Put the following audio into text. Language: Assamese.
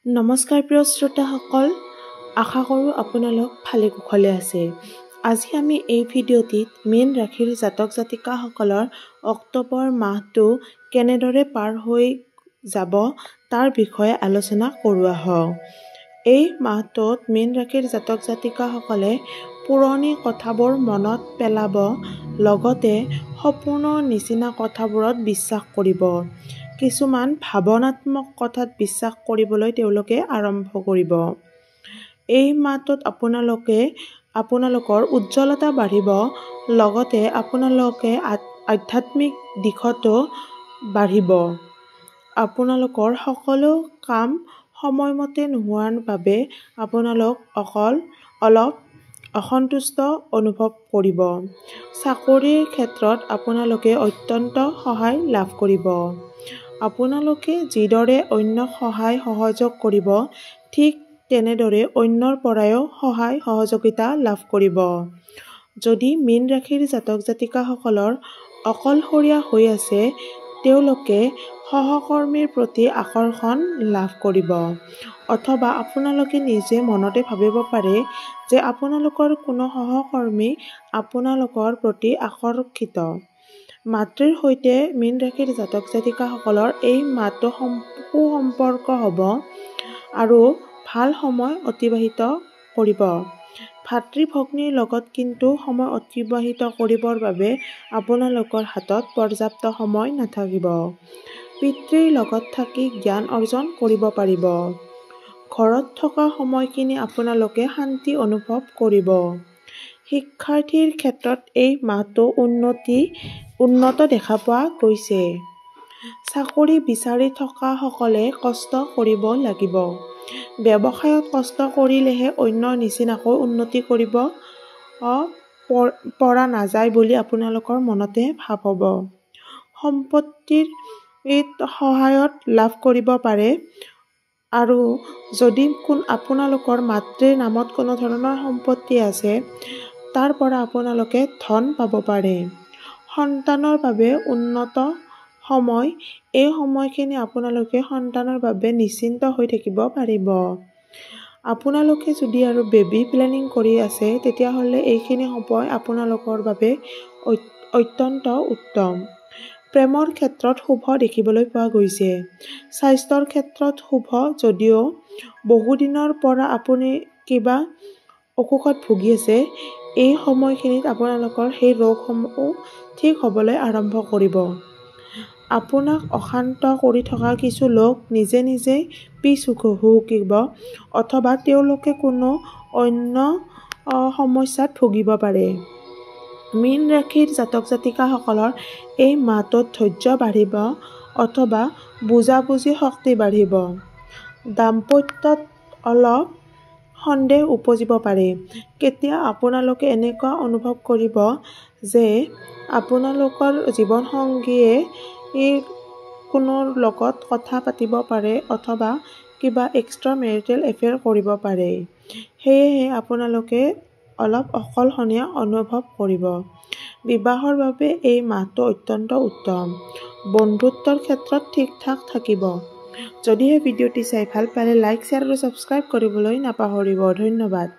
নমস্কাৰ প্ৰিয় শ্ৰোতাসকল, আশা কৰোঁ আপোনালোক ভালে কুশলে আছে। আজি আমি এই ভিডিঅ'টিত মীন ৰাশিৰ জাতক জাতিকাসকলৰ অক্টোবৰ মাহটো কেনেদৰে পাৰ হৈ যাব তাৰ বিষয়ে আলোচনা কৰোঁ আহক। এই মাহটোত মীন ৰাশিৰ জাতক জাতিকাসকলে পুৰণি কথাবোৰ মনত পেলাব, লগতে সপোনৰ নিচিনা কথাবোৰত বিশ্বাস কৰিব। কিছুমান ভাৱনাত্মক কথাত বিশ্বাস কৰিবলৈ তেওঁলোকে আৰম্ভ কৰিব। এই মাহটোত আপোনালোকৰ উজ্জ্বলতা বাঢ়িব, লগতে আপোনালোকে আধ্যাত্মিক দিশতো বাঢ়িব। আপোনালোকৰ সকলো কাম সময়মতে নোহোৱাৰ বাবে আপোনালোক অলপ অসন্তুষ্ট অনুভৱ কৰিব। চাকৰিৰ ক্ষেত্ৰত আপোনালোকে অত্যন্ত সহায় লাভ কৰিব। আপোনালোকে যিদৰে অন্যক সহায় সহযোগ কৰিব, ঠিক তেনেদৰে অন্যৰ পৰাও সহায় সহযোগিতা লাভ কৰিব। যদি মীন ৰাশিৰ জাতক জাতিকাসকলৰ অকলশৰীয়া হৈ আছে, তেওঁলোকে সহকৰ্মীৰ প্ৰতি আকৰ্ষণ লাভ কৰিব। অথবা আপোনালোকে নিজে মনতে ভাবিব পাৰে যে আপোনালোকৰ কোনো সহকৰ্মী আপোনালোকৰ প্ৰতি আকৰ্ষিত। মাতৃৰ সৈতে মীন ৰাশিৰ জাতক জাতিকাসকলৰ এই মাহটো সুসম্পৰ্ক হ'ব আৰু ভাল সময় অতিবাহিত কৰিব। ভাতৃ ভগ্নীৰ লগত কিন্তু সময় অতিবাহিত কৰিবৰ বাবে আপোনালোকৰ হাতত পৰ্যাপ্ত সময় নাথাকিব। পিতৃৰ লগত থাকি জ্ঞান অৰ্জন কৰিব পাৰিব। ঘৰত থকা সময়খিনি আপোনালোকে শান্তি অনুভৱ কৰিব। শিক্ষাৰ্থীৰ ক্ষেত্ৰত এই মাহটো উন্নত দেখা পোৱা গৈছে। চাকৰি বিচাৰি থকাসকলে কষ্ট কৰিব লাগিব। ব্যৱসায়ত কষ্ট কৰিলেহে অন্যৰ নিচিনাকৈ উন্নতি কৰিব পৰা নাযায় বুলি আপোনালোকৰ মনতে ভাৱ হ'ব। সম্পত্তিৰ সহায়ত লাভ কৰিব পাৰে আৰু যদি আপোনালোকৰ মাতৃৰ নামত কোনো ধৰণৰ সম্পত্তি আছে, তাৰ পৰা আপোনালোকে ধন পাব পাৰে। সন্তানৰ বাবে উন্নত সময়, এই সময়খিনি আপোনালোকে সন্তানৰ বাবে নিশ্চিন্ত হৈ থাকিব পাৰিব। আপোনালোকে যদি আৰু বেবী প্লেনিং কৰি আছে, তেতিয়াহ'লে এইখিনি সময় আপোনালোকৰ বাবে অত্যন্ত উত্তম। প্ৰেমৰ ক্ষেত্ৰত শুভ দেখিবলৈ পোৱা গৈছে। স্বাস্থ্যৰ ক্ষেত্ৰত শুভ যদিও বহুদিনৰ পৰা আপুনি কিবা অসুখত ভুগি আছে, এই সময়খিনিত আপোনালোকৰ সেই ৰোগসমূহ ঠিক হ'বলৈ আৰম্ভ কৰিব। আপোনাক অশান্ত কৰি থকা কিছু লোক নিজে নিজেই পিছ হুহুকিব অথবা তেওঁলোকে কোনো অন্য সমস্যাত ভুগিব পাৰে। মীন ৰাশিৰ জাতক জাতিকাসকলৰ এই মাহটোত ধৈৰ্য বাঢ়িব অথবা বুজাবুজি শক্তি বাঢ়িব। দাম্পত্যত অলপ সন্দেহ উপজিব পাৰে। কেতিয়া আপোনালোকে এনেকুৱা অনুভৱ কৰিব যে আপোনালোকৰ জীৱনসংগীয়ে কোনো লগত কথা পাতিব পাৰে অথবা কিবা এক্সট্ৰা মেৰিটেল এফেয়াৰ কৰিব পাৰে। সেয়েহে আপোনালোকে অলপ অকলশৰীয়া অনুভৱ কৰিব। বিবাহৰ বাবে এই মাহটো অত্যন্ত উত্তম। বন্ধুত্বৰ ক্ষেত্ৰত ঠিক ঠাক থাকিব। যদিহে ভিডিঅ'টি চাই ভাল পালে লাইক, শ্বেয়াৰ আৰু ছাবস্ক্ৰাইব কৰিবলৈ নাপাহৰিব। ধন্যবাদ।